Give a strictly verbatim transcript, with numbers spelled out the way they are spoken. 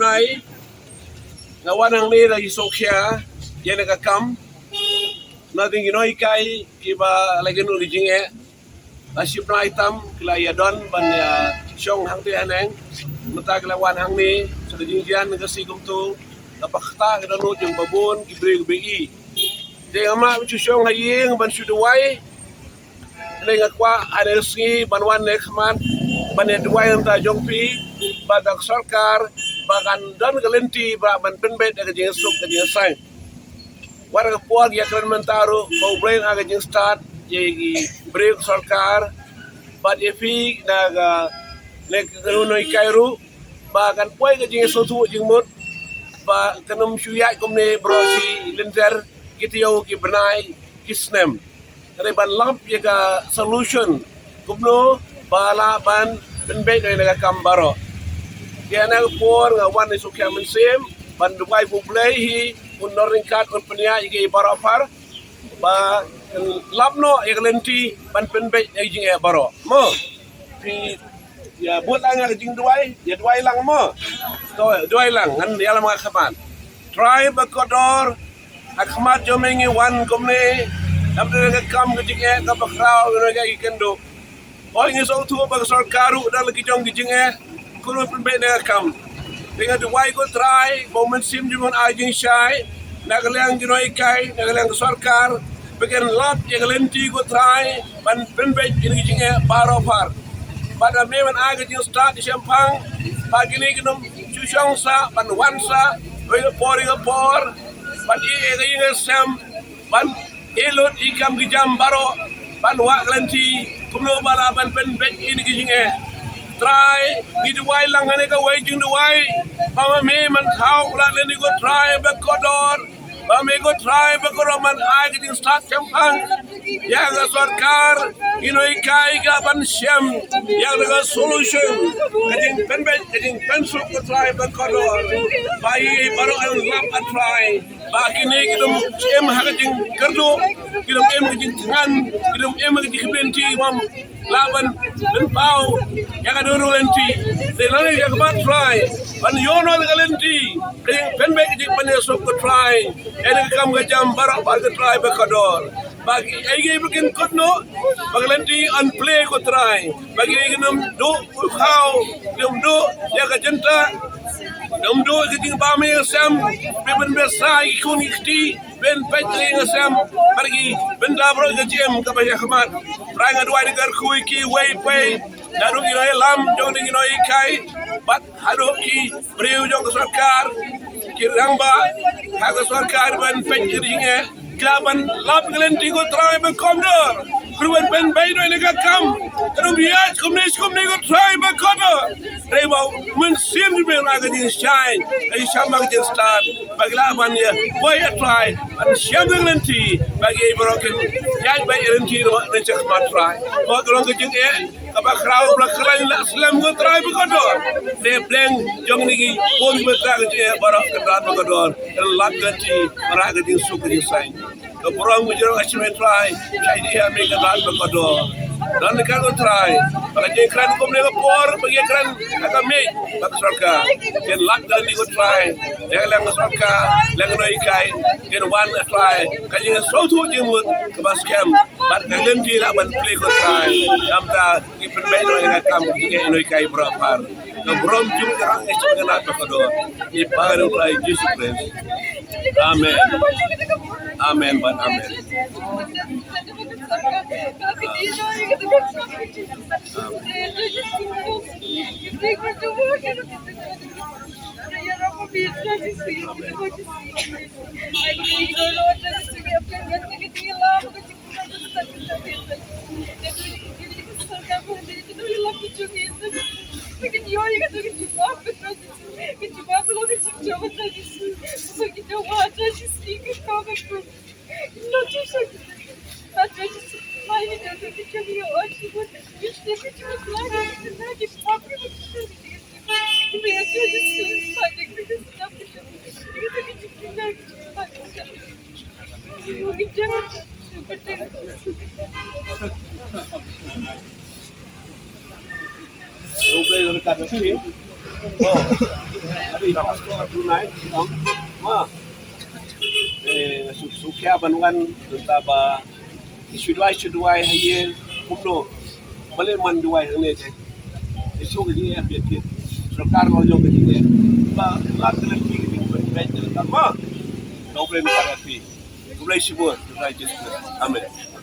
Ai, nga wan hangne da i sokha ïa na ka kam. Na ding ino ikai kiba la kynduh ki jingeh. La shim na itam ki la ïa don ban ïa shong hangte haneng. Mynta ki la wan hangne sa ka jingjian ka si kumtu. Ka ba khata ka dohnud jong babun ki briew ki ba i. Te nga ma shu shong ha ïing ban shu duwai. Te nga kwah ha ne sngi ban wan ne khmat ban ïa duwai nta jong phi ba ka sorkar ba kan don ka lynti ba ban pynbeit da ka jingsuk ka jingsaiñ. Wat ka por ïa kren mynta ruh ba U Blei ha ka jingstad ïa ki briew sorkar bad ïa phi na ka ne ka kanu noi kai ruh ba kan poi ka jingsngewthuh jingmut ba kan ym shu ïaid kumne baroh shi lynter ki taïew ki bnai ki snem. Ka dei ban lap ïa ka solution kumno ba lah ban pynbeit ïa ka kam baroh. Ïa na ka por nga wan i sukha mynsiem ban duwai ba U Blei hi un nor ryngkat un pynïaid ïa ki baroh par ba lap noh ïa ka lynti ban pynbeit ïa ki jingeh baroh. Mo. Phi ïa bud lang ïa ka jingduwai, ïa duwai lang mo. To duwai lang ngan ïa lam nga khmat. Trai ba kordor, ha khmat jong me ngi wan kumne. Nam dei ka kam ka jingeh ka ba khraw ïa ka ki kynduh. Oi ngi sngewthuh ba ka sorkar ruh da la ki jong ki jingeh. Kumno pynbeit na ka kam. Te nga duwai ko Trai ba u mynsiem jong me un ai jingshai na ka liang jong ngi kai na ka liang ka sorkar ba kin lap ïa ka lynti ko Trai ban pynbeit ïa ki jingeh baroh par. Bad da me ban ai ka jingstad shemphang ba kine kin ym shu shong sa ban wan sa oi ka por oi ka por ban ïa ka ïing ka sem ban ïa lut ïa kam ki jam baroh ban wah ka lynti kumno ba lah ban pynbeit ïa ki jingeh. Trai ngi duwai lang ha ne kawei jingduwai ba ma me man thaw la lynti ko Trai ba kordor ba me ko Trai ba kordor man ai ka jingstad shemphang ïa ka sorkar ïa ngi kai ka ban shem ïa ka solution ka jingpynbeit ka jingpynsuk ko Trai ba kordor ba ïa baroh an lap a Trai. Ba kine ki dum im ha ka jingkyrduh, ki dum im ka jingthngan, ki dum im ha ka jingkyrduh ki bym lah ban pynpaw ïa ka dohnud lynti. Te lane ïa ka ba Trai ban ïoh noh ka lynti ka jingpynbeit ka jingpynïasuk ko Trai. Ïa ka kam ka jam baroh ba ka Trai ba kordor. Ba ki ei ki ba kin kut noh ba ka lynti yn plie ko Trai. Ba kine ki dum duh u khaw, ki dum duh ïa ka jynta, ki dum duh ïa ka jingbam ïa ka sem, ba ban besa ïa ki khun ïa ki kti, ban peit ïa ka sem bad ki bynta baroh ka jingim kaba ïa khmat. Trai nga duwai da ka kyrkhu ïa kiwei pa, naduh ki nongïalam jong ki nongïakai bad haduh ki briew jong ka sorkar, ki rangbah ha ka sorkar ban peit ïa ka jingeh. Ki lah ban lap ka lynti ko Trai ba kordor. Kyrwan pynbeit ïa ka kam. Kyrwan biang kumne kumne ko Trai ba kordor. Trai ba mynsiem jong me la ka jingshai, ka jingshai ka jingstad ba ki lah ban ïa poi ïa Trai ban shem ka lynti ba ki baroh kin ïaid ba ïa lynti ba ka jingshai ba Trai. Ba ka long ka jingeh kaba khraw ba la khlaiñ la slem ko Trai ba kordor. Te pleng jong ngi ki bun ba Trai ka jingeh baroh ka Trai ba kordor. Ka lap ka lynti ba ka jingsuk ka jingsaiñ. Ka burom ka jingïarap ka shim Trai. Shai di ha me ka lap ba kordor. Don ka ko Trai ba ka jingkren kumne ka por ba ka kren ka ka me ba ka sorkar. Kin lap ka lynti ko Trai. Leng leng ka sorkar leng nongïakai kin wan Trai ka jingsngewthuh jingmut kaba skhem. Bad ka lynti lah ban plie ko Trai. Namar ki pynbeit noh ïa ka kam ki nongïakai baroh par. Ka burom jong ka rang ka jong ka lap ba kordor. Ïa ka kyrteng Trai Jisu Khrist. Amen. Amen bad amen. Oh, adi, tonight, um, ma. Eh, su, su kya ban wan, tentang ba, shu duwai, shu duwai, haye, kumno, bale man duwai, hane je. Isu ke je, biar ke, sorkar lo jong ke je. Ba, la telan ki, ki, ki, ki, ki, ma. Kau boleh minta api. Kau boleh syukur, kau boleh just. Amen.